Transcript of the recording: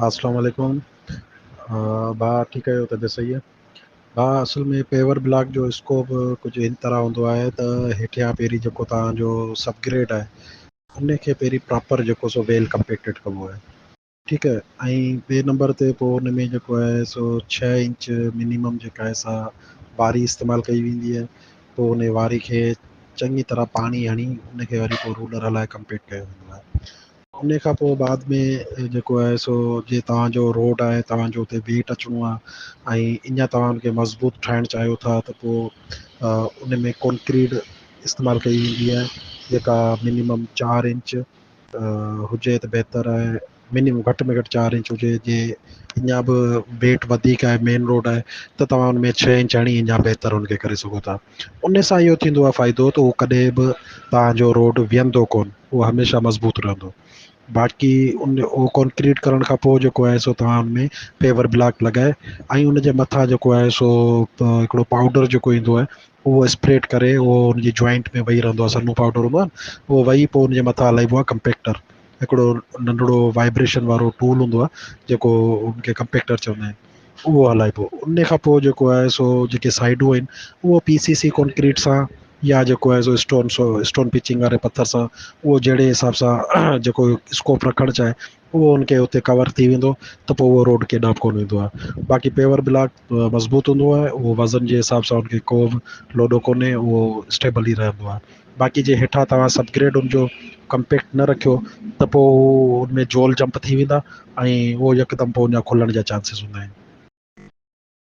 अस्सलाम वालेकुम। ڀاءُ ٺيڪ آهيو؟ طبيعت صحيح آهي ڀاءُ؟ اصل ۾ پيور بلاڪ جو اسڪوپ ڪجهه هن طرح هوندو آهي ته هيٺيان پهرين جيڪو توهان جو سب گريڊ آهي ان کي پهرين پراپر جيڪو سو ويل ڪمپيڪٽيڊ ڪبو آهي، ٺيڪ آهي، ۽ ٻئي نمبر تي پوءِ ان ۾ جيڪو آهي سو 6 انچ منيمم جيڪا آهي سا واري استعمال ڪئي ويندي آهي. پوءِ ان واري کي چڱي طرح پاڻي هڻي ان کي وري پوءِ رولر هلائي ڪمپليٽ ڪيو ويندو آهي. ان کان پوءِ بعد ۾ جيڪو آهي سو جي توهان جو روڊ آهي، توهان جو اتي ويٽ اچڻو آهي ۽ اڃا توهان ان کي مضبوط ٺاهڻ چاهيو ٿا ته پوءِ ان ۾ ڪنڪريٽ استعمال ڪئي ويندي آهي، جيڪا منيمم 4 انچ هجي ته بهتر آهي. منيمم گهٽ ۾ گهٽ 4 انچ هجي. جي اڃا به ويٽ وڌيڪ آهي، مين روڊ آهي، ته توهان ان ۾ 6 انچ هڻي اڃا بهتر ان کي ڪري سگهو ٿا. ان سان اهو ٿيندو آهي فائدو ته اهو ڪڏهن به توهان جو روڊ ويهندو ڪونه، اهو هميشه مضبوط رهندو. باقي ان اهو ڪنڪريٽ ڪرڻ کان پوءِ جيڪو آهي سو توهان ان ۾ پيور بلاڪ لڳائي ۽ ان جي مٿان جيڪو آهي سو هڪڙو پائوڊر جيڪو ايندو آهي اهو اسپريڊ ڪري اهو ان جي جوائنٽ ۾ ويهي رهندو آهي. سنهو پائوڊر هوندو آهي، اهو ويهي پوءِ ان جي مٿان هلائبو آهي ڪمپيڪٽر. هڪڙو ننڍڙو وائبريشن وارو ٽول هوندو آهي جيڪو ان کي ڪمپيڪٽر چوندا آهن، اهو هلائبو. ان کان پوءِ جيڪو آهي سو جيڪي سائيڊون آهن اهو پي سي سي ڪنڪريٽ سان يا جيڪو آهي سو اسٽون، سو اسٽون پچنگ واري پٿر سان، اهو جهڙي حساب سان جيڪو اسڪوپ رکڻ چاهي اهو ان کي اتي ڪور ٿي ويندو ته پوءِ اهو روڊ ڪيڏانهن به ڪونه ويندو آهي. باقي پيور بلاڪ مضبوط هوندو آهي، اهو وزن جي حساب سان ان کي ڪو به لوڏو ڪونهي، اهو اسٽيبل ئي رهندو آهي. باقي جي هيٺان توهان سب گريڊ ان جو ڪمپيڪٽ نه رکيو ته پوءِ ان ۾ جول جمپ ٿي ويندا ۽ اهو يڪدم پوءِ اڃا کلڻ جا چانسز هوندا آهن.